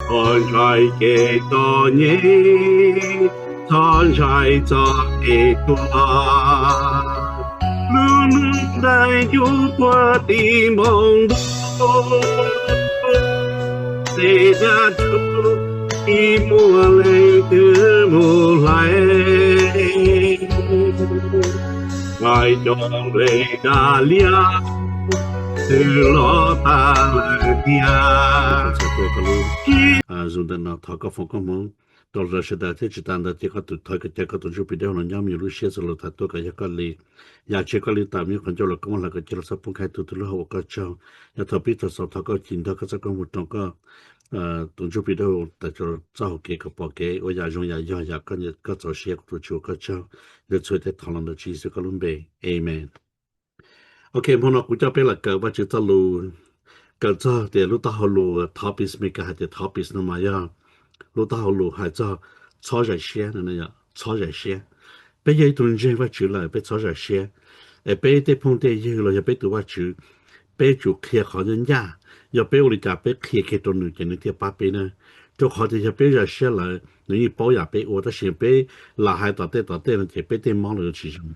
Txhob ntshai kev txom nyem, txhob ntshai txoj kev tuag. Lub neej ntev yus puag tim npoo ntuj, tej dab tsov tsis muaj leej twg mus hlais. Hais cov nqe dag liab twb los tag lawm tiag. Zoo ntawm no thov koj foom koob hmoov rau lawv sawv daws thiab tsis tas ntawd ces koj tus thov kom cawm koj tus ntsuj plig dawb huv no nyob mus yus lub siab txhua lus tham tuaj kom yog koj li. Yam tsis yog koj li tawm mus qhov ncauj los koob hmoov hlawv kom cia los txhob poob qhib tus tus lub hauv ua koj tsaug. Yog thaum pib thaum xaus thov koj cim nrog koj txoj koob hmoov rau koj tus ntsuj plig dawb huv tawm txoj hauv kev kom pom kev ua yam zoo yam yog yam koj txaus siab kuv tus Tswv koj tsaug. Yog txhua tej thov los ntawm Tswv Yexus koj lub npe, amen. Ok, hmo no kuv coj peb los kawm Vajtswv txoj lus, kawm txog tias lub taub hau lus topics, Meskas hais tias topics no mas yog lub taub hau lus hais txog txhob zais siab no, txhob zais siab. Peb yog ib tug ntseeg Vajtswv lawm peb txhob zais siab. Es peb tej phooj tej ywg los yog peb tus Vajtswv, peb tsum qhia qhov ncaj ncaj. Yog peb ua li cas peb qhia kiag rau nws ces nws thiaj pab peb na. Rau qhov tias yog peb zais siab lawm nws yeej paub yam peb ua, tab sis peb lam hais tom tej tom tej no ces peb tej mob los yuav tsis zoo,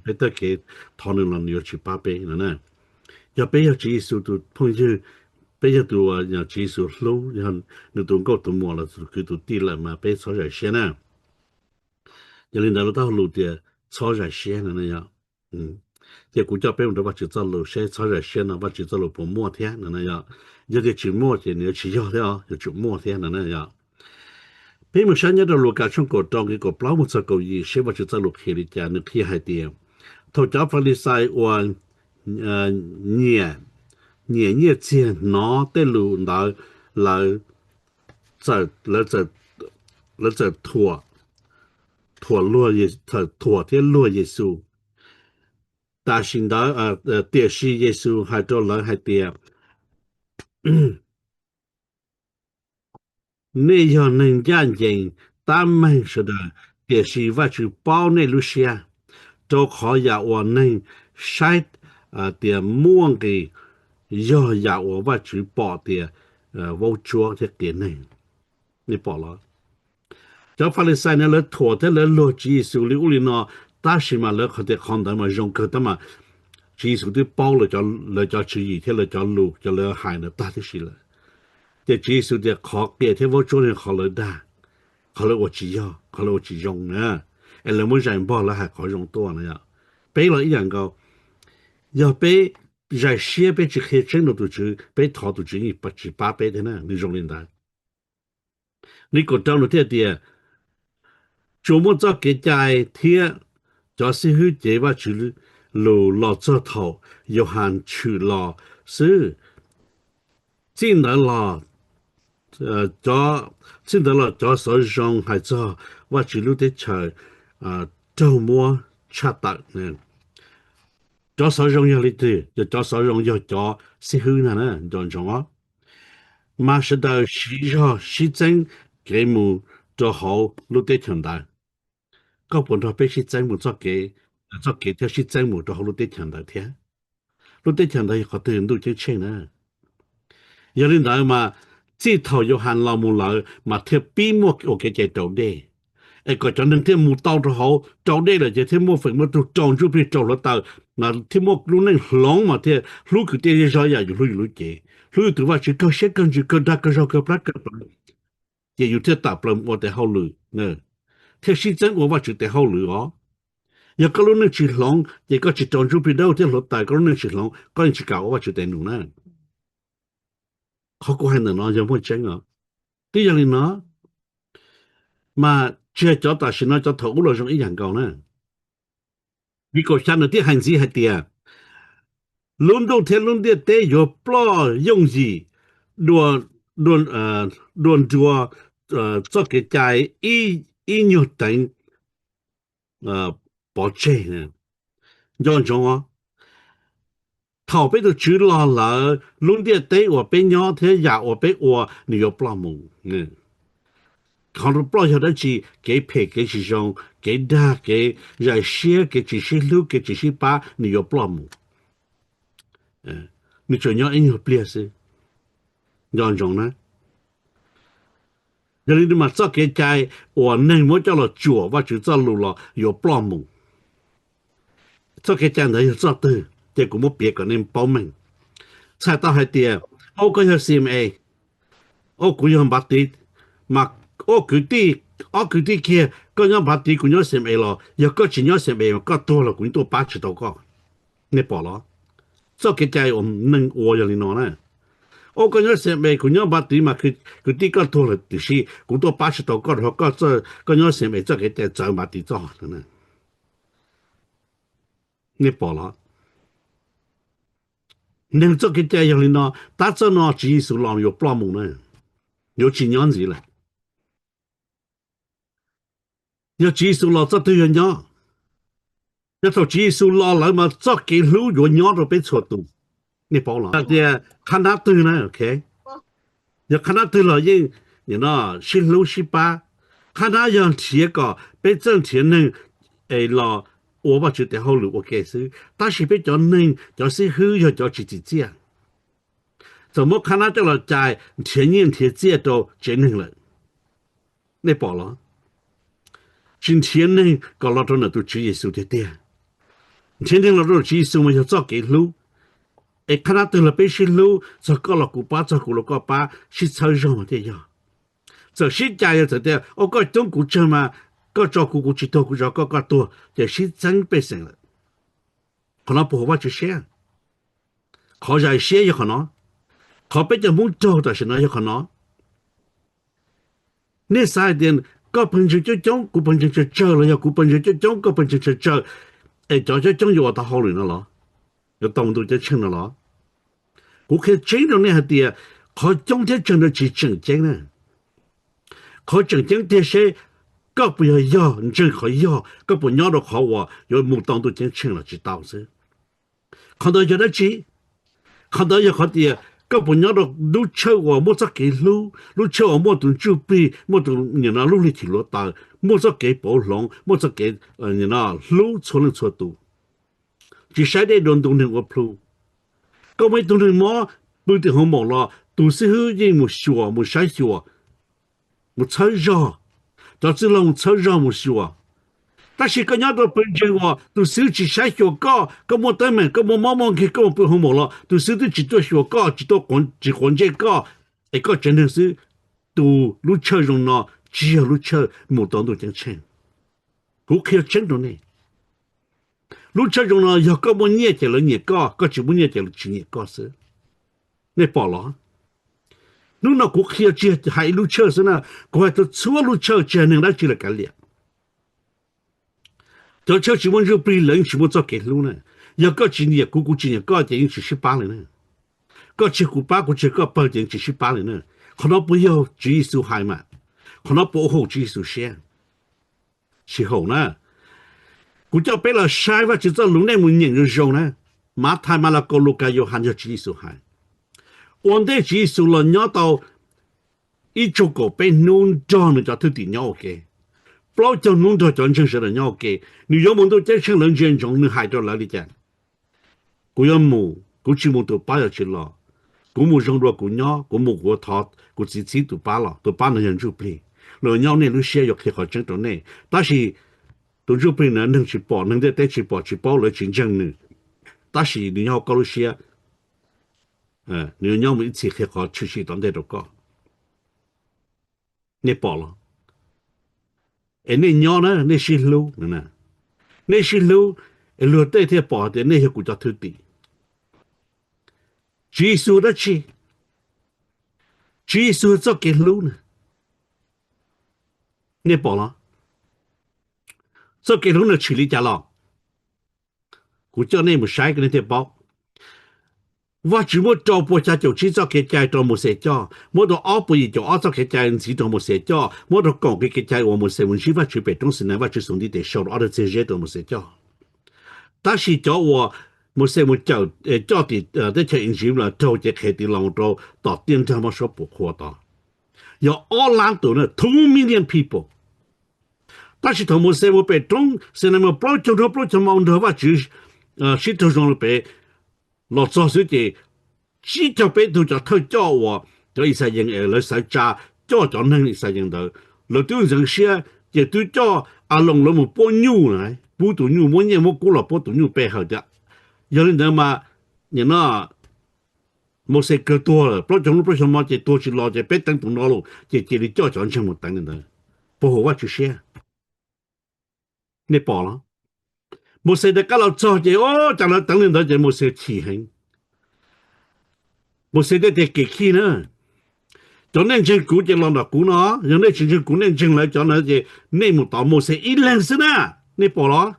peb tej kev thov nws los nws yuav tsis pab peb no na. Yog peb yog Tswv Yexus tus phooj ywg, peb yog tus uas Tswv Yexus hlub, yog nws tus nkauj tus muam los tus kwv tus tij lawm mas peb txhob zais siab na. Yog li ntawd lub taub hau lus tias txhob zais siab no, ces kuv coj peb mus rau Vajtswv txoj lus seb txhob zais siab no Vajtswv txoj lus puas muaj thiab no. Yog tias tsis muaj ces nws yuav tsis yog thiab os, yuav tsum muaj thiab no yom. Peb mus saib nyob rau Lukas tshooj kaum rau nqe kaum plaub mus txog kaum yim seb Vajtswv txoj lus qhia li cas. Nws qhia hais tias thaum cov Falixais uas nyiam, nyiam nyiaj txiag hnov tej lus ntawd, lawv txawm, lawv txawm thuam, thuam luag, txawm thuam thiab luag Yexus. Tam sim ntawd, tiam sis Yexus hais rau lawv hais tias, nej yog neeg ncaj ncees, tab meeg sawv daws, tiam sis Vajtswv paub nej lub siab, rau qhov yam uas neeg saib tias muaj nqis yog yam uas Vajtswv pom tias vaub tsuab thiab qias neeg. Nej pom los? Cov Falixais no lawv thuam thiab lawv luag Tswv Yexus li ub li no, tab sis mas lawv qhov tias qhov ntawd mas zoo kawg tab mas Tswv Yexus twb paub lawv cov tswv yim thiab lawv cov lus cov lawv hais ntawd tag tib si lawm. Ces Tswv Yexus tias qhov qias thiab vaub tsuab no qhov lawv dag, qhov lawv ua tsis yog, qhov lawv ua tsis zoo na, es lawv muab zais npog lawv hais qhov zoo tuaj na yom. Peb los ib yam nkaus, yog peb zais siab peb tsis qhia tseeb rau tus Tswv, peb thov tus Tswv yeej tsis pab peb thiab na, nws zoo li ntawd. Nqe kaum rau nws thiaj tias, tsuas muaj txoj kev cai thiab cov xib hwb cev Vajtswv lus los txog thaum Yauhas tshwm los xwb. Txij ntawd los, txij ntawd los cov xov zoo hais txog Vajtswv lub teb chaws raug muab tshaj tawm. Cov xov zoo yog leej twg? Yog cov xov zoo yog cov xib hwb na, nco ntsoov os. Mas sawv daws siv zog sib txeeb kev mus rau hauv lub teb chaws ntawd. Koj puas nrog peb sib txeeb mus txoj kev, txoj kev thiab sib txeeb mus rau hauv lub teb chaws ntawd thiab? Lub teb chaws ntawd yog qhov twg? Ntuj ceeb tsheej na. Yog li ntawd mas txij thaum Yauhas los mus lawm mas thiaj pib muaj ua kev cai raus dej, es kom cov neeg thiaj mus tau rau hauv, raus dej lawm ces thiaj muaj feem muaj tug, raus ntsuj plig, raus hluav taws, thiaj muaj lub neej hloov mas thiaj hlub kwv tij zej zog yam yus hlub yus lub cev, hlub yus tus Vajtswv kawg siab kawg ntsws kawg dag kawg zog kawg plab kawg plawv, ces yus thiaj tawm plaws mus ua tes hauj lwm, thiaj sib txeeb ua Vajtswv tes hauj lwm os. Yog koj lub neej tsis hloov ces koj tsis raus ntsuj plig dawb thiab hluav taws, koj lub neej tsis hloov koj yeej tsis kam ua Vajtswv tes num na. Qhov kuv hais ntawm no yog muaj tseeb os. Twb yog li no mas tsis yog cov tam sim no, cov thaum ub los zoo ib yam nkaus na. Nqe kaum xya nws thiaj hais ntxiv hais tias, lub ntuj thiab lub ntiaj teb yuav ploj yooj yim dua, dua nrua txoj kev cai ib nyuag teev pov tseg. Nco ntsoov os, thaum peb tus Tswv los lawm, lub ntiaj teb uas peb nyob thiab yam uas peb ua nws yuav ploj mus. Qhov ploj yog dab tsi? Kev phem, kev tsis zoo, kev dag, kev zais siab, kev tsis sib hlub, kev tsis sib pab, nws yuav ploj mus. Nws tsuas nyob ib nyuag pliag xwb. Nco ntsoov na, Yog li mas txoj kev cai uas neeg muab coj los tsuam Vajtswv txoj lus los yuav ploj mus. Txoj kev cai ntawd yog txoj twg, ces kuv muab piav kom nej paub meej. Txhais tau hais tias, o, koj yog C M A, o, kuv yog npav tiv, mas, o, kwv tij, ob kwv tij kiag, koj nyob npav tiv, kuv nyob C M A los, yog koj tsis nyob C M A mas koj tuag los kuv yeej tuaj pab tsis tau koj. Nej pom los? Txoj kev cai uas neeg ua yog li no na. O, koj nyob C M A, kuv nyob npav tiv mas kwv tij koj tuag lawm, tiam sis kuv tuaj pab tsis tau koj rau qhov koj nyob C M A txoj kev cai txawv npav tiv txoj. Nej pom los? Neeg txoj kev cai yog li no, tab txoj no Tswv Yexus los yuav ploj mus na, yuav tsis nyob ntxiv lawm. Yog Tswv Yexus los txoj twg yuav nyob? Yog thaum Tswv Yexus los lawm mas txoj kev hlub yuav nyob rau peb txhua tus. Nej paub los? Tias qhab nab twg na, ok, yog qhab nab twg los yeej sib hlub sib pab. Qhab nab yog nrhiav kom peb txawj nrhiav neeg es los ua Vajtswv tes hauj lwm ua ke xwb, tab sis peb cov neeg cov xib hwb yog cov tsis tsim txiaj. Txawm muab qhab nab coj los cais nrhiav nyiaj nrhiav txiaj rau tsev neeg lawm. Nej pom los? Tsis nrhiav neeg kom los rau ntawm tus Tswv Yexus tiag tiag. Nrhiav neeg los rau tus Tswv Yexus mas yog txoj kev hlub. Es qhab nab twg los peb sib hlub, txog koj los kuv pab, txog kuv los koj pab, sib txhawb zog mas thiaj yog. Txawm sib cais, yog txawm tias, o, koj coob kuv tsawg mas, koj tso kuv kuv tsis tuag, kuv tso koj koj tuag, ces sib txeeb pej xeem lawm. Qhov no puas haum Vajtswv siab? Qhov zais siab yog qhov no. Qhov peb cov Hmoob raug tam sim no yog qhov no. Nej xav hais tias koj pawg ntseeg coob coob kuv pawg ntseeg tsawg tsawg, los yog kuv pawg ntseeg coob coob koj pawg ntseeg tsawg tsawg, es cov coob coob yuav ua tau hauj lwm no los? Yuav tau ntuj ceeb tsheej no los? Kuv qhia tseeb rau nej hais tias qhov coob thiab tsawg ntawd tsis tseem ceeb na. Qhov tseem ceeb tiag seb koj puas yog yog ntseeg qhov yog, koj puas nyob rau qhov uas yuav mus tau ntuj ceeb tsheej los tsis tau xwb. Qhov ntawd yog dab tsi? Qhov ntawd yog qhov tias koj puas nyob rau lub tshawj uas muaj txoj kev hlub, lub tshawj uas muaj tus ntsuj plig, muaj tus nim no lub hli chim hluav taws, muaj txoj kev pauv hloov, muaj txoj kev hlub txhua leej txhua tus, tsis saib dej dua ntu neeg ua plhu. Koj muaj ib tug neeg mob pw tim hoos maum los tus xib hwb yeej mus xyuas, mus saib xyuas, mus txhawb zog, cov txwj laug mus txhawb zog mus xyuas. Tab sis koj nyob rau pawg ntseeg uas tus xib hwb tsis saib xyuas koj, koj muaj teeb meem, koj muaj mob muaj nkeeg, koj mus pw hoos maum los tus xib hwb twb tsis tuaj xyuas koj, tsis tuaj, tsis quav ntsej koj, es koj tsev neeg xwb, tus lub tshawj zoo no tsis yog lub tshawj mus tau ntuj ceeb tsheej. Kuv qhia tseeb rau nej, lub tshawj zoo no yog koj muaj nyiaj ces lawv nyiam koj, koj tsis muaj nyiaj ces lawv tsis nyiam koj xwb. Nej pom los? Hnub no kuv qhia tsis hais ib lub tshawj xwb na, kuv hais txhua lub tshawj tsis hais neeg dab tsi los kav liam. Cov tshawj tsis muaj ntsuj plig lawv yeej tsis muaj txoj kev hlub na. Yog koj tsis nyiam kuv, kuv tsis nyiam koj ces yeej tsis sib pab li na. Koj tsis yog kuv pab, kuv tsis yog koj pawg ces yeej tsis sib pab li na. Qhov no puas yog Tswv Yexus hais mas? Qhov no puas haum Tswv Yexus siab? Tsis haum na. Kuv coj peb los saib Vajtswv txoj lus, nej mus nyeem zoo zoo na. Mathais, Malakaus, Lukas, Yauhas yog Tswv Yexus hais. Ua ntej Tswv Yexus los nyob tau ib txog kaum peb hnub nrog nws cov thwj tim nyob ua ke, plaub caug hnub nrog cov ntseeg sawv daws nyob ua ke, nws yuav mus ntuj ceeb tsheej lawv ntsia ntsoov, nws hais rau lawv li cas? Kuv yuav mus, kuv tsis mus tus pab yuav tsis los. Kuv mus zoo dua kuv nyob, kuv mus kuv thov kuv txiv txib tus pab los, tus pab no yog ntsuj plig, los nyob nej lub siab yuav qhia qhov tseeb rau nej. Tab sis tus ntsuj plig no neeg tsis pom, neeg ntiaj teb tsis pom tsis paub, lawv tsis ntseeg nws, tab sis nws nyob hauv koj lub siab, nws yuav nyob mus ib txhis qhia qhov tshwm sim tom ntej rau koj. Nej pom los? Es nej nyob na, nej sib hlub, nej sib hlub, es luag tej thiaj pom tias nej yog kuv cov thwj tim. Tswv Yexus dab tsi? Tswv Yexus txoj kev hlub na. Nej pom los? Txoj kev hlub no tshwm li cas los? Kuv coj nej mus saib nej thiaj paub. Vajtswv muab rau pua xya caum tsib txoj kev cai rau Mauxes coj, muab rau ob puas yim caum ob txoj kev cai ntxiv rau Mauxes coj, muab rau kaum kev cai uas Mauxes mus ntsib Vajtswv pem roob Xinais, Vajtswv xuas ntiv tes sau rau ob daig txiag zeb rau Mauxes coj. Tab sis cov uas Mauxes mus cawm coj tim teb chaws Iziv los raug cev qhev tiv los rau tom tiaj nrag mob suab puas qhua tod, yog ob lab tus na, two million people. Tab sis thaum Mauxes mus pem roob Xinais mus plaub caug hnub plaub caug hmo nrog Vajtswv sib raug zoo rau pem, los txog xwb ces tsib caug peb tug cov thawj coj uas cov Yixalayees es lawv xaiv tsa coj cov neeg Yixalayees ntawd, lawv twb ntxeev siab ces twb coj Aloos lawv mus puab nyuj na, pub tus nyuj, muab nyiaj muab kub los puab tus nyuj pe hawm tias, yog li ntawd mas nim no Mauxes kawg tuag lawm, plaub caug hnub plaub caug hmo ces tuag tsis los ces peb teev tus no los ces cia li coj cov ntseeg mus teev li ntawd, puas haum Vajtswv siab? Nej pom los? Mauxes rov qab los txog ces, o, cas lawv teev li ntawd ces Mauxes chim heev. Mauxes thiaj tias, kev khib na, cov nej ntseeg kuv ces los nram kuv no, yog nej tsis ntseeg kuv, nej ntseeg lawv cov na ces nej mus tod. Mauxes ib leeg xwb na, nej pom los?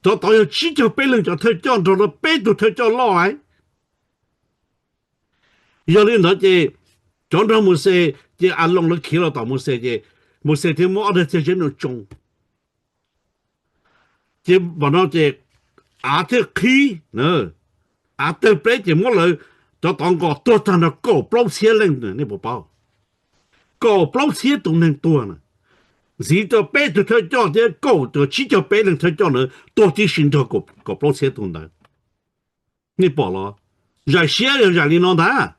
Cov tod yog tsib caug peb leeg cov thawj coj nrog rau peb tug thawj coj loj. Yog li ntawd ces cov nrog Mauxes ces Aloos lawv khiav los tom Mauxes ces Mauxes thiaj muab ob daig txiag zeb nua tsoo. Ces npam no ces av thiaj qhib, av tawg pleb ces muab lawv cov tod nqos tuag tag nrho kaum plaub txhiab leej, nej puas paub? Kaum plaub txhiab tus neeg tuag na, ntxiv rau peb tug thawj coj thiab kaum, tsib caug peb leeg thawj coj na tuag tib si nrog kaum plaub txhiab tus ntawd. Nej pom los? Zais siab yog zais li no ntag.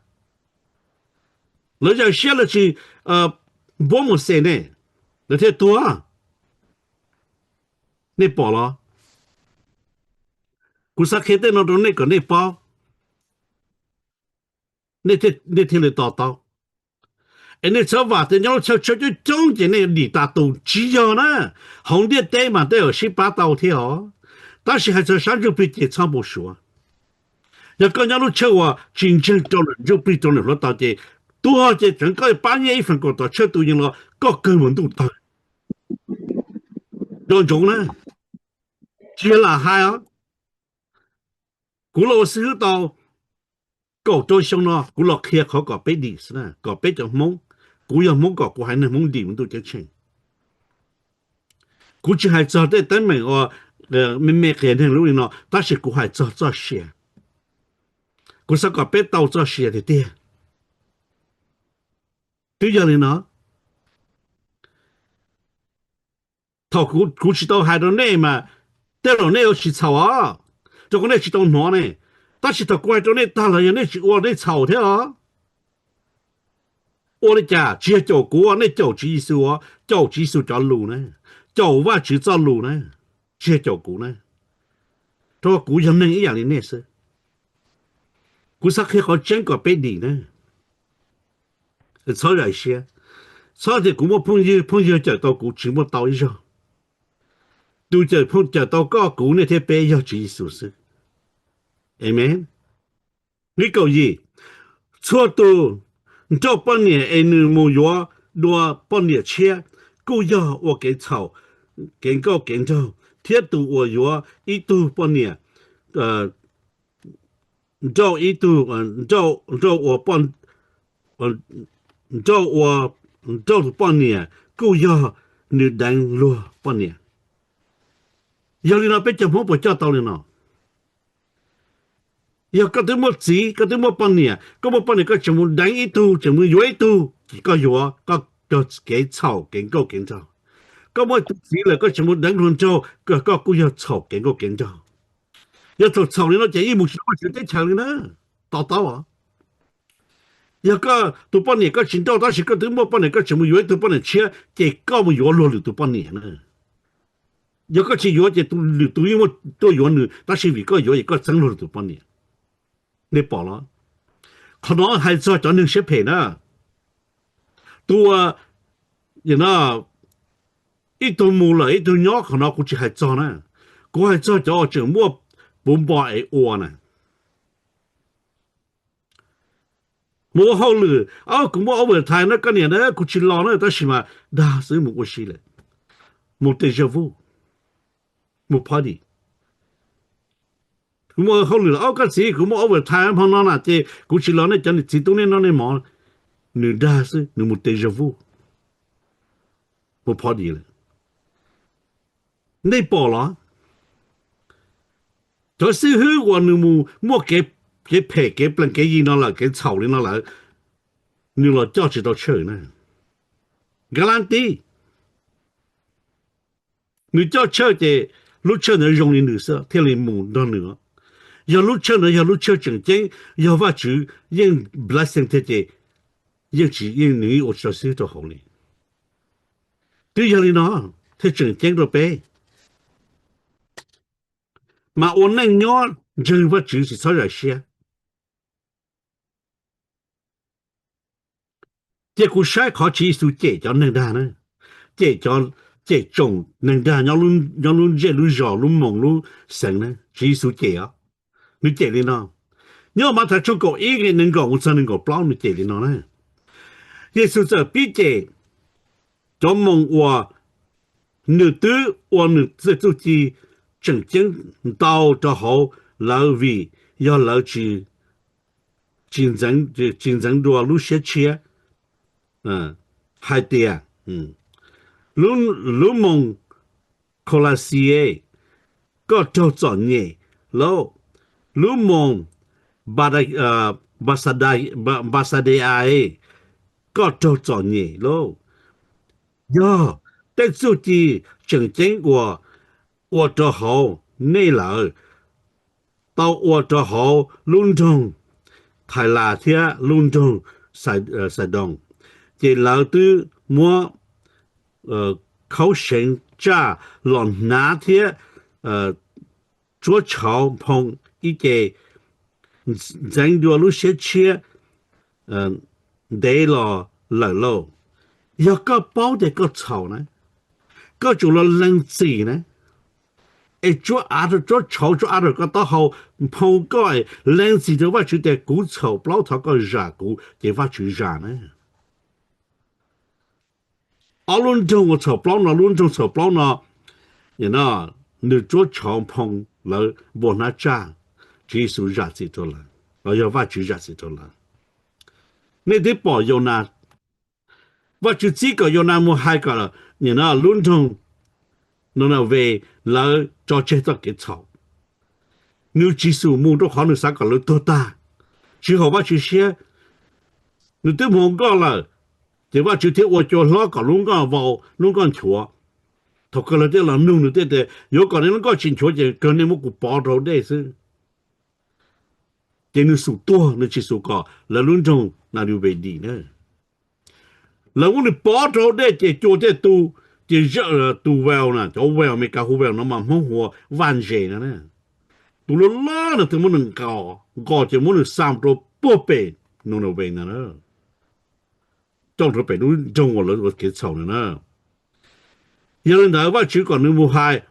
Lawv zais siab lawv tsis npuab Mauxes ne, lawv thiaj tuag. Nej pom los? Kuv xav qhia tej no rau nej kom nej paub, nej thiaj li to taub. Es nej txhob vam tias nyob lub chaw tshawb coob coob ces nej dim tas tus, tsis yog na. Hauv ntiaj teb mas tej zaum sib pab tau thiab os, tab sis hais txog sab ntsuj plig ces txhob npau suav. Yog koj nyob lub tshawj uas tsis ntseeg rau ntawm ntsuj plig rau ntawm hluav taws ces tuag ces tseev koj pab nyiaj ib feem kaum tom tshawj tus yees los koj kawg mus ntuj tawg. Nco ntsoov na, tsis yog lam hais os. Kuv los ua xib hwb tau kaum rau xyoo no kuv los qhia qhov kom peb dim xwb na, kom peb cov Hmoob, kuv yog Hmoob kom kuv haiv neeg Hmoob dim mus ntuj ceeb tsheej. Kuv tsis hais txog tej teeb meem uas me me qias neeg lub li no, tab sis kuv hais txog txoj sia. Kuv xav kom peb tau txoj sia tiag tiag. Twb yog li no, thaum kuv tsis tau hais rau nej mas tej zaum nej yuav tsis txhaum os, rau qhov nej tsis tau hnov ne. Tab sis thaum kuv hais rau nej tag los yog nej tsis ua nej txhaum thiab os. Ua li cas? Tsis yog caum kuv, nej caum Tswv Yexus, caum Tswv Yexus cov lus na, caum Vajtswv txoj lus na, tsis yog caum kuv na. Rau qhov kuv yog neeg ib yam li nej xwb. Kuv xav qhia qhov tseeb kom peb dim na. Txhob zais siab. Txhob tias kuv muaj phooj ywg, phooj ywg cawm tau kuv, tsis muaj tau ib zaug. Tus cawm, cawm tau koj kuv nej thiab peb yog Tswv Yexus xwb. Amen. Nqe kaum yim, txhua tus nrauj poj niam es nws mus yuav dua poj niam tshiab kuj yog ua kev txhaum kev nkauj kev nraug, thiab tus uas yuav ib tug poj niam, nrauj ib tug, nrauj ua, nrauj ua, nrauj tus poj niam kuj yog nws deev luag poj niam. Yog li no peb cov Hmoob puas coj tau li no? Yog koj twb muaj txiv, koj twb muaj poj niam, koj muaj poj niam koj tseem mus deev ib tug, tseem mus yuav ib tug, ces koj yuav, koj yog kev txhaum kev nkauj kev nraug. Koj muaj tus txiv lawm koj tseem mus deev hluas nraug, koj kuj yog txhaum kev nkauj kev nraug. Yog txhaum txhaum li no ces yeej mus tsis tau Vajtswv teb chaws li na. To taub os. Yog koj tus poj niam koj tsis nrauj tab sis koj twb muaj poj niam koj tseem mus yuav ib tug poj niam tshiab ces koj mus yuav luag lwm tus poj niam na. Yog koj tsis yuav ces lwm tus yeej muaj tuaj yuav nws tab sis vim koj yuav ces koj txeeb luag lwm tus poj niam. Nej pom los? Qhov no hais txog cov neeg siab phem na. Tus, ib tug mus lawm ib tug nyob, qhov no kuv tsis hais txog na. Kuv hais txog cov uas tseem muaj puv npo es ua na. Mus ua hauj lwm, kuv muaj overtime na koj niam na, kuv tsis los na, tab sis mas dag xwb mus ua si lawm. Mus deja vu, mus party. Kuv muaj hauj lwm los, koj txiv, kuv muaj overtime hmo no na ces kuv tsis los, nej cov niam txiv tub nej noj nej mov. Nws dag xwb, nws mus deja vu, mus party lawm. Nej pom los? Cov xib hwb uas nws mus muaj kev phem kev plees kev yi no lawm, kev txhaum li no lawm, nws los coj tsis tau church na. Guarantee. Nws coj church ces lub church ntawd zoo li nws xwb thiaj li mus nrog nws. Yog lub church ntawd yog lub church tseem ceeb, yog Vajtswv yeej blessing thiab ces yeej tsis, yeej nws yeej ua tsis tau xib hwb rau hauv li. Twb yog li no thiaj tseem ceeb rau peb, mas ua neej nyob ntseeg Vajtswv tsis txhob zam siab. Cia kuv saib qhov Tswv Yexus cem cov neeg dag na, cem cov, cem tsoom neeg dag nyob lub ntsej lub zos lub moos lub xeev na, Tswv Yexus cem os. Nws cem li no, nyob Mathais tshooj kaum ib nqe nees nkaum mus txog nees nkaum plaub nws cem li no na. Yexus txawm pib cem cov moos uas nws twb ua nws tej txuj ci tseem ceeb ntau rau hauv lawv vim yog lawv tsis, tsis ntxeev dua lub siab tshiab, hais tias, lub moos Kholaxi, koj raug txom nyem lauj. Lub moos Npaxadai, koj raug txom nyem lauj. Yog tej txuj ci tseem ceeb uas ua rau hauv nej lawm tau ua rau hauv lub nroog Thais Las thiab lub nroog Xaidoos, ces lawv twb muab khaub seev tsaj los hnav thiab tsuab tshauv nphoo ib ce, ntxeev dua lub siab tshiab ntev los lawm lauj. Yog koj paub tias koj txhaum na, koj tsum los lees txim na, es tsuab av, tsuab tshauv tsuab av rau koj taub hau nphoo koj, lees txim rau Vajtswv tias kuv txhaum plaub thov koj zam kuv, ces Vajtswv zam na. Ob lub nroog uas txhaum plaub no, lub nroog txhaum plaub no, nws tsuab tshauv nphoo, lawv npua hnab tsaj, Tswv Yexus zam txim rau lawv, los yog Vajtswv zam txim rau lawv. Nej twb pom Yaunas, Vajtswv txib kom Yaunas mus hais kom lub nroog Ninaves lawv tso tseg txoj kev txhaum. Nws tsis xum mus rau qhov nws xav kom lawv tuag tag, tsis haum Vajtswv siab. Nws twb mus hau nkoj lawm, ces Vajtswv thiaj ua cua hlob kom lub nkoj vau lub nkoj nchuav. Thaum kawg lawv thiaj los nug nws thiaj tias, yuav kom nej lub nkoj tsis nchuav ces kawg nej muab kuv pov rau dej xwb. Ces nws xum tuag, nws tsis xum kom lawv lub nroog Ninaves dim na. Lawv muab nws pov rau dej ces cua thiaj tu, ces tus whale na, cov whale Amelikas hu whale no mas Hmoob hu ua vaj ntses no na. Tus loj loj no thiaj muab nws nqos, nqos ces muab nws xa rau puag pem Ninaves ntag na, coj rau pem lub nroog uas lawv ua kev txhaum ntawd na. Yog li ntawd Vajtswv kom nws mus hais,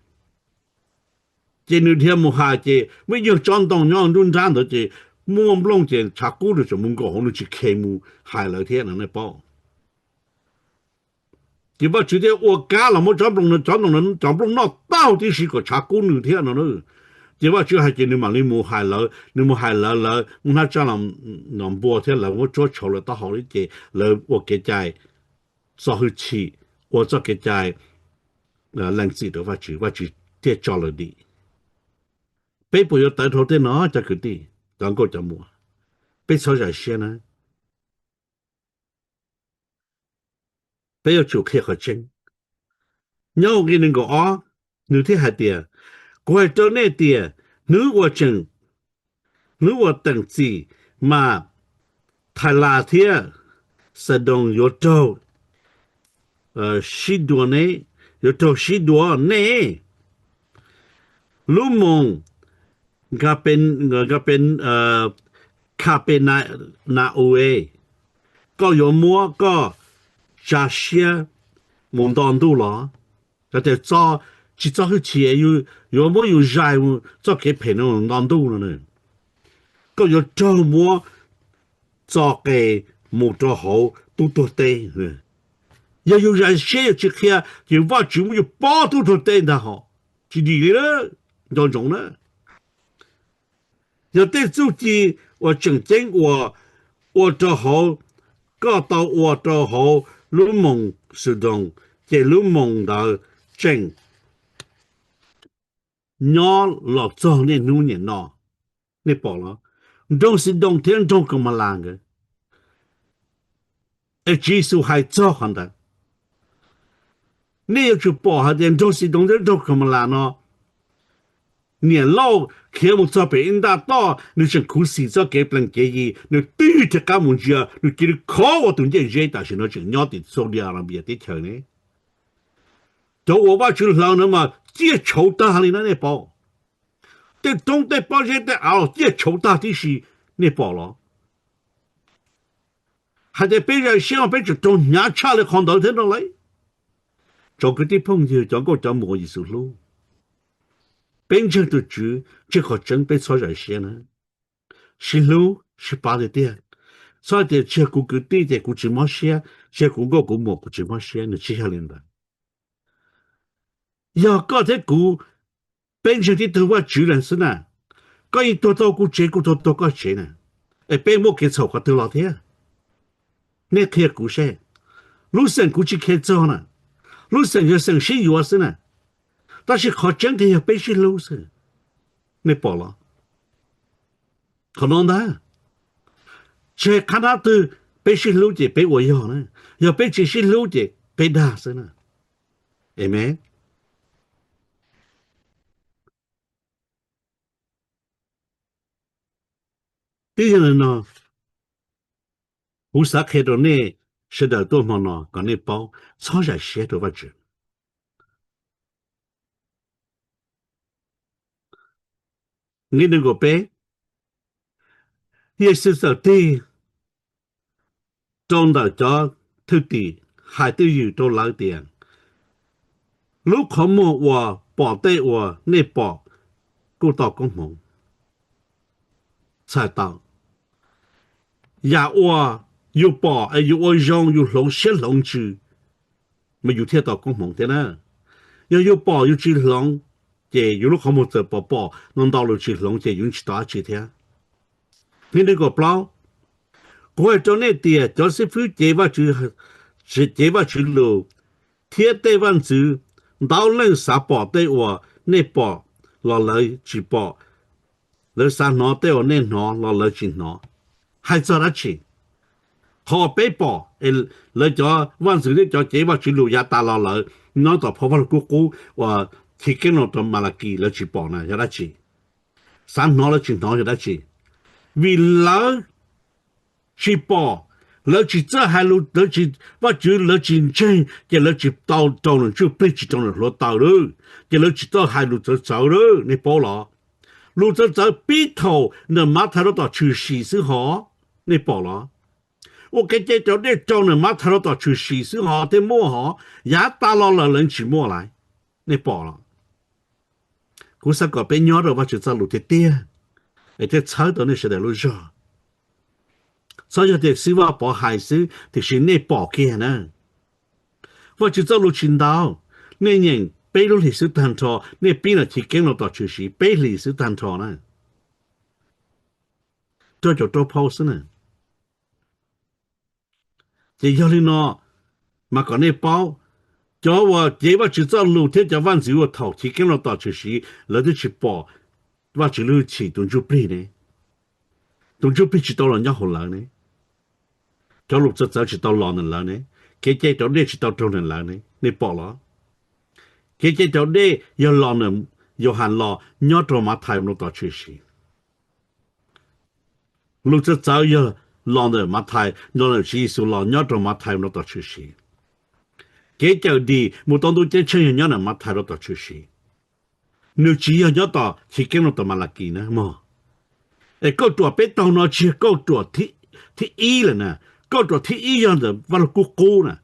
ces nws dhia mus hais ces muaj ib yawg tsob ntoo nyob nruab nrab ntawd ces muaj nplooj ces tshav kub nws tseem mus nkaum hauv, nws tsis kheev mus hais lawv thiab no nej paub. Ces Vajtswv thiaj ua kab los muab tsob nplooj, tsob ntoo, cov nplooj noj taug tib si kom tshav kub nws thiab no. Ces Vajtswv hais ces nws mam li mus hais lawv, nws mus hais lawv, lawv muab hnab tsaj los npua thiab lawv muab tsuab tshauv lawv taub hau li ces lawv ua kev cai txo hwj chim, ua txoj kev cai lees txim rau Vajtswv, Vajtswv thiaj tso lawv dim. Peb puas yuav tawv dhau tej no cov kwv tij, cov nkauj cov muam? Peb txhob zam siab na. Peb yuav tsum qhia qhov tseeb. Nyob hauv nqe nees nkaum ob, nws thiaj hais tias, kuv hais rau nej tias, hnub uas tseem, hnub uas teem txim mas Thais Las thiab Xadoos yuav raug sib dua ne, yuav raug sib dua ne. Lub moos Nkape, Nkape, Khapenau, koj yuav muab koj tsa siab mus nto ntuj los? Cov tias tsis txo hwj chim, yuav muab yus zais mus txoj kev phem no nto ntuj no, koj yuav raug muab txo qe mus rau hauv tub tuag teb. Yog yus zais siab yus tsis qhia, ces Vajtswv muab yus pov tub tuag teb ntag hos. Tsis dim li, nco ntsoov na. Yog tej txuj ci uas tseem ceeb uas ua rau hauv, koj tau ua rau hauv lub moos Xadoos, ces lub moos ntawd tseem nyob los txog niaj hnub niam no. Nej pom los? Nroog Xidoos thiab nroog Kamalas nkawd, es Tswv Yexus hais txog qhov ntawd. Nej yuav tsum pom hais tias nroog Xidoos thiab nroog Kamalas no, Niam Lauj khiav mus txog pem ib ntaj toj, nws tseem khuv xim txoj kev plees kev yi, nws twb rov qab mus ntsia, nws cia li khov ua tus ncej zeb, tam sim no tseem nyob tim Saudi Arabia teb chaws ne. Cov uas Vajtswv hlawv no mas ciaj tshauv tag li na, nej pom. Tej roob tej pob zeb tej av los ciaj tshauv tag tib si, nej pom los? Hais tias peb zais siab mas peb tseem raug hnyav tshaj li qhov ntawd thiab no lauj. Tsoom kwv tij phooj ywg, cov nkauj cov muam Yexus hlub, peb ntseeg tus Tswv, ntseeg qhov tseeb peb txhob zais siab na. Sib hlub sib pab tiag tiag. Txhob hais tias tsis yog kuv kwv tij ces kuv tsis mob siab, tsis yog kuv nkauj kuv muam kuv tsis mob siab, nws tsis yog li ntawd. Yog koj thiab kuv, peb ntseeg tib tug Vajtswv lawm xwb na, koj yeej tuag tau kuv tsev, kuv tuag tau koj tsev na, es peb muaj kev txhaum qhov twg los thiab? Nej qhia kuv seb. Lub xeem kuv tsis kheev txog na, lub xeem yog xeem sib yuav xwb na, tab sis qhov tseeb tiag yog peb sib hlub xwb. Nej pom los? Qhov no ntag, tsis hais qhab nab twg, peb sib hlub ces peb ua yog na, yog peb tsis sib hlub ces peb dag xwb na. Amees. Twb yog li no, kuv xav qhia rau nej sawv daws tuaj hmo no kom nej paub txhob zais siab rau Vajtswv. Nqe nees nkaum peb, Yexus txawm tig rau ntawm cov thwj tim hais twj ywm rau lawv tias, lub qhov muag uas pom tej uas nej pom kuj tau koob hmoov. Txhais tau, yam uas yus pom es yus ua zoo, yus hloov siab hloov ntsws, mas yus thiaj tau koob hmoov thiab na. Yog yus pom yus tsis hloov, ces yus lub qhov muag txawm pom pom no ntau los tsis hloov ces yus tsis tau dab tsi thiab. Nqe nees nkaum plaub, kuv hais rau nej tias cov xib fwb cev Vajtswv, cev Vajtswv lus, thiab tej vaj ntxwv, ntau leej xav pom tej uas nej pom los lawv tsis pom, lawv xav hnov tej uas nej hnov los lawv tsis hnov. Hais txog dab tsi? Qhov uas peb pom, lawv cov vaj ntxwv thiab cov cev Vajtswv lus yav tas los lawv nyob tom phau Vaj Lug Kub Qub uas chiv keeb no rau Malakis lawv tsis pom na yog dab tsi? Xav hnov lawv tsis hnov yog dab tsi? Vim lawv tsis pom, lawv tsis txawj hais lus, lawv tsis, Vajtswv lawv tsis ntseeg, ces lawv tsis tau raug nws ntsuj plig, tsis raug nws hluav taws lawm, ces lawv tsis tau hais lus txawv txawv lawm, nej paub los? Lus txawv txawv pib thaum ntawm Mathais rau tom tshwm sim xwb hos, nej pom los? Ua kev cai raus dej raug ntawm Mathais rau tom tshwm sim xwb hos thiaj muaj hos, yav tas los lawm lawv tsis muaj lawm, nej pom los? Kuv xav kom peb nyob rau Vajtswv txoj lus tiag tiag, es thiaj txhawb tau nej sawv daws lub zog. Txhob yog tias xib hwb Vaj Pov hais xwb tiam sis nej pom kiag na. Vajtswv txoj lus tsis ntau, nej nyeem peb lub hlis xwb tag nrho, nej pib no chiv keeb no tom tshwm sim peb hlis xwb tag nrho na, rau caum rau phau xwb na. Ces yog li no mas kom nej paub, cov uas cev Vajtswv txoj lus thiab cov vaj ntxwv uas thaum chiv keeb no tom tshwm sim lawv twb tsis pom Vajtswv lub hwj chim tus ntsuj plig ne, tus ntsuj plig tsis tau los nyob hauv lawv ne, cov lus txawv txawv tsis tau los ntawm lawv ne, kev cai raus dej tsis tau raug ntawm lawv ne, nej pom los? Kev cai raus dej yog los ntawm Yauhas los nyob rau Mathais no tom tshwm sim. Lus txawv txawv yog los ntawm Mathais, los ntawm Tswv Yexus los nyob rau Mathais no tom tshwm sim. Kev cawm dim mus tau ntuj ceeb tsheej yog nyob ntawm Mathais no tom tshwm sim. Nws tsis yog nyob tom chiv keeb no tom Malakis na mog. Es kauj ruam peb taug no tsis yog kauj ruam thib ib lawm na. Kauj ruam thib ib yog ntawm Vaj Lug Kub Qub na.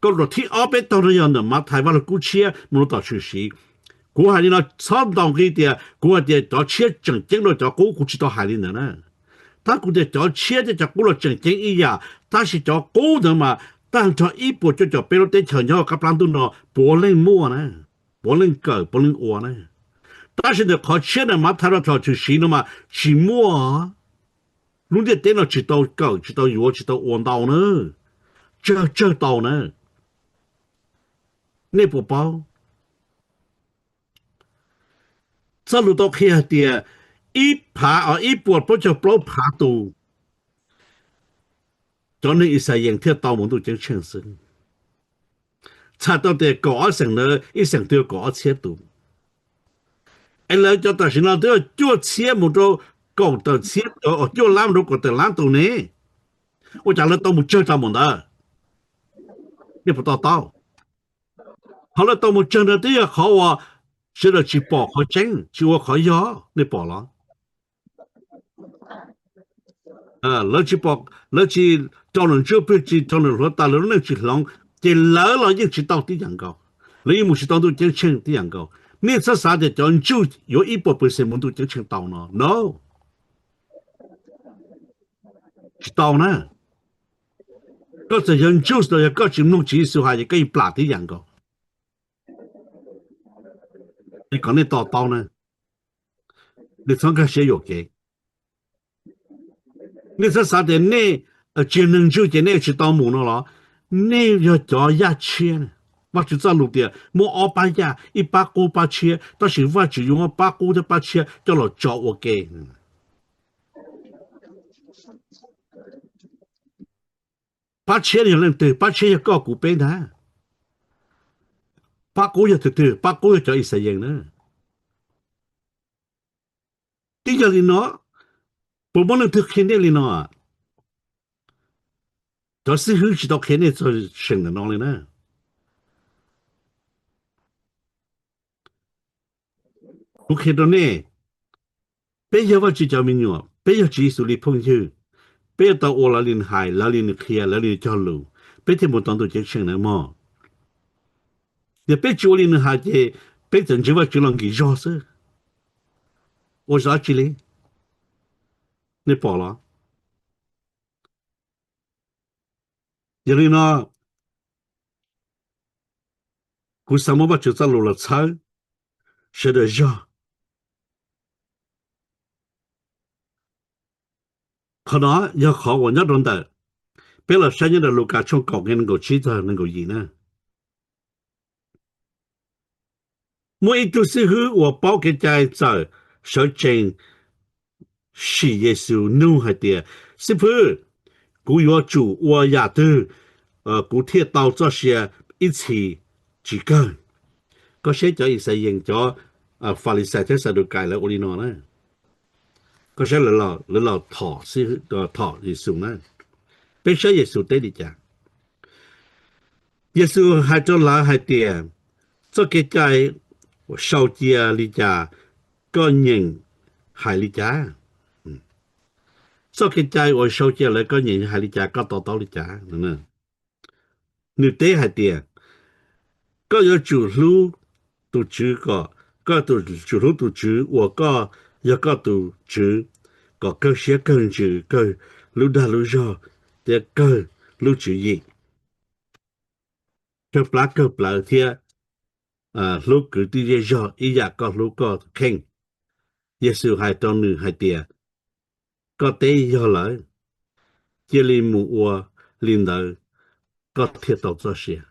Kauj ruam thib ob peb taug no yog ntawm Mathais Vaj Lug Kub Tshiab mus rau tom tshwm sim. Kuv hais li no txhob ntaus nqi tias kuv hais tias cov tshiab tseem ceeb dua cov qub, kuv tsis tau hais li ntawd na. Tab kuv tias cov tshiab thiab cov qub los tseem ceeb ib yam, tab sis cov qub ntawd mas tag nrho ib puas cuaj caum peb lub teb chaws nyob qab plab ntuj no puav leej muaj na, puav leej kawm puav leej ua na. Tab sis ntawm qhov tshiab ntawm Mathais rau tom tshwm sim no mas tsis muaj. Lub ntiaj teb no tsis tau kawm, tsis tau yuav, tsis tau ua ntau na, tsawg tsawg tau na. Nej puas paub? Txoj lus tau qhia hais tias ib phav, ib puas plaub caug plaub phav tus cov neeg Yixalayees thiaj tau mus ntuj ceeb tsheej xwb. Txhais tau tias kaum ob xeem ntawd ib xeem twg kaum ob txhiab tus. Es lawv cov tam sim no twb cuaj txhiab mus rau kaum tawm txhiab, cuaj lab mus rau kaum tawm lab tus ne. Ua cas lawv tau mus tsawg tau mus ntawd? Nej puas to taub? Qhov lawv tau mus tsawg ntawd twb yog qhov uas sawv daws tsis pom qhov tseeb, tsis ua qhov yog, nej pom los? Lawv tsis pom, lawv tsis rau nram ntsuj plig, tsis rau nram hluav taws, lawv lub neej tsis hloov, ces lawv los yeej tsis tau tib yam nkaus. Lawv yeej mus tsis tau ntuj ceeb tsheej tib yam nkaus. Nej txhob xav tias cov ntsuj yuav ib puas pes xees mus ntuj ceeb tsheej tau no, no. Tsis tau na. Koj txawm yog ntsuj los yog koj tsis mloog Tswv Yexus hais ces koj yeej plam tib yam nkaus. Es kom nej to taub na, nej txhob nkag siab yuam kev. Nej txhob xav tias nej tsis yog neeg ntsuj ces nej tsis tau mus no los? Nej yog cov yaj tshiab. Vajtswv txoj lus tias muaj ob pab yaj, ib pab qub pab tshiab, tab sis Vajtswv yuav muab pab qub thiab pab tshiab coj los tso ua ke. Pab tshiab yog leej twg? Pab tshiab yog koj kuv peb ntag. Pab qub yog tus twg? Pab qub yog cov Yixalayees na. Twb yog li no, puas muaj leej twg qhia nej li no? Cov xib hwb tsis tau qhia nej txog seem ntawm no li na. Kuv qhia rau nej, peb yog Vajtswv cov me nyuam, peb yog Tswv Yexus li phooj ywg, peb yuav tau ua lawv li nws hais, lawv li nws qhia, lawv li nws cog lus, peb thiaj mus tau ntuj ceeb tsheej na mog. Yog peb tsis ua li nws hais ces peb txawm ntseeg Vajtswv los nkim zog xwb, ua dab tsi li? Nej pom los? Yog li no, kuv xav muab Vajtswv txoj lus los txhawb sawv daws zog. Qhov no yog qhov uas nyob rau ntawm, peb los saib nyob rau Lukas tshooj kaum nqe nees nkaum tsib txog nees nkaum yim na. Muaj ib tug xib hwb uas paub kev cai txawm sawv tsees sim Yexus nug hais tias, Xib fwb, kuv yuav tsum ua yam twg kuv thiaj tau txoj sia ib txhis tsis kawg? Koj saib cov Yixalayees, cov Falixais thiab Xadukais lawv ua li no na. Koj saib lawv los thom Yexus na. Peb saib Yexus teb li cas. Yexus hais rau lawv hais tias, txoj kev cai sau cia li cas, koj nyeem hais li cas? Txoj kev cai uas sau cia lawv koj nyeem hais li cas, koj to taub li cas? Nws teb hais tias, koj yuav tsum hlub tus Tswv kom, koj yuav tsum hlub tus Tswv uas koj yog koj tus Tswv kom kawg siab kawg ntsws, kawg lub dag lub zog thiab kawg lub tswv yim, kawg plab kawg plawv thiab hlub kwv tij zej zog ib yam koj hlub koj tus kheej. Yexus hais rau nws hais tias, koj teb yog lawm, cia li mus ua li ntawd koj thiaj tau txoj sia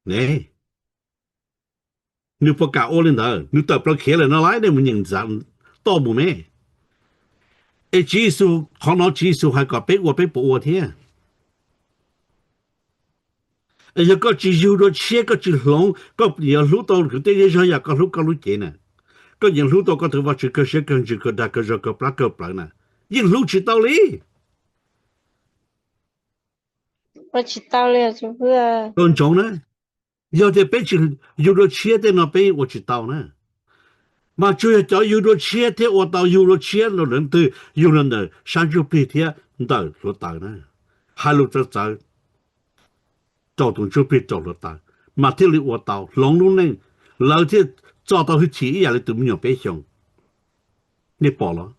ne. Nws puas kam ua li ntawd? Nws tawm plaws khiav lawm no lauj, nej mus nyeem ntxiv toj mus me. Es Tswv Yexus, qhov no Tswv Yexus hais kom peb ua peb puas ua thiab? Es yog koj tsis yug dua tshiab, koj tsis hloov, koj yuav hlub tau kwv tij zej zog yam koj hlub koj lub cev na, koj yuav hlub tau koj tus Vajtswv kawg siab kawg ntsws kawg dag kawg zog kawg plab kawg plawv na, yeej hlub tsis tau li. Ua tsis tau li. Ntsoov na, yog tias peb tsis yug dua tshiab tej no peb yeej ua tsis tau na. Mas tsuas yog cov yug dua tshiab thiab ua tau yug dua tshiab los lawv twg yug los ntawm sab ntsuj plig thiab ntawm hluav taws na, hais lus txawv txawv rau tus ntsuj plig rau hluav taws, mas thiaj li ua tau hloov lub neej, lawv thiaj txo tau hwj chim ib yam li tus me nyuam peb xyoos. Nej pom los?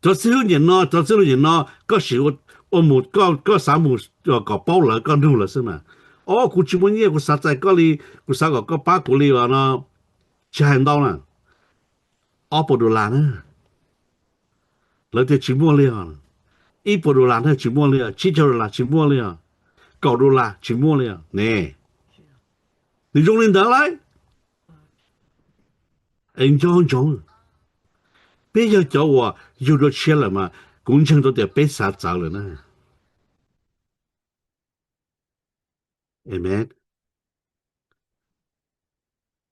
Cov xib hwb niam no, cov xib hwb niam no, koj sim ua mus, koj xav mus kom paub lawv, koj nug lawv xwb mas. Os, kuv tsis muaj nyiaj, kuv xav txais koj li, kuv xav kom koj pab kuv li os no, tsis hais ntau na, ob puas dollar na. Lawv tias tsis muaj li os. Ib puas dollar na tsis muaj li os, tsib caug dollar tsis muaj li os, kaum dollar tsis muaj li os ne. Nws zoo li ntawd lauj. Es nco ntsoov, peb yog cov uas yug dua tshiab lawm mas kuv ntseeg tau tias peb xav txawv lawm na. Amen.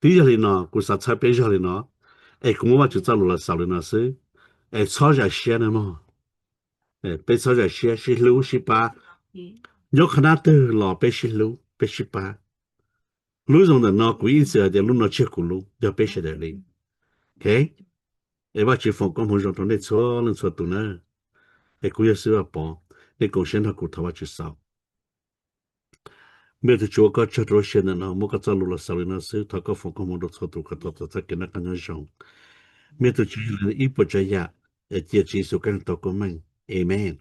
Twb yog li no, kuv xav txhawb peb zog li no, es kuv muab Vajtswv txoj lus los xaus li no xwb, es txhob zam siab nawb mog. Peb txhob zam siab, sib hlub sib pab. Nyob qhov nab twg los peb sib hlub peb sib pab. Lub zoo ntawm no kuv ib txwm hais tias lub no tsis yog kuv lub, yog peb sawv daws li. Es Vajtswv foom koob hmoov zoo rau nej txhua leej txhua tus na. Es kuv yog Xib Vaj Pov, nej koom siab nrog kuv thov Vajtswv xaus. Me tus Tswv, ua koj tsaug rau lub sij hawm ntawm no muab koj txoj lus los xaus li no xwb, thov koj foom koob hmoov rau txhua tus kom tau txoj kev noj qab nyob zoo. Me tus Tswv, ib puas tsav yam, cia Tswv Yexus Khetos tau koob meej. Amen.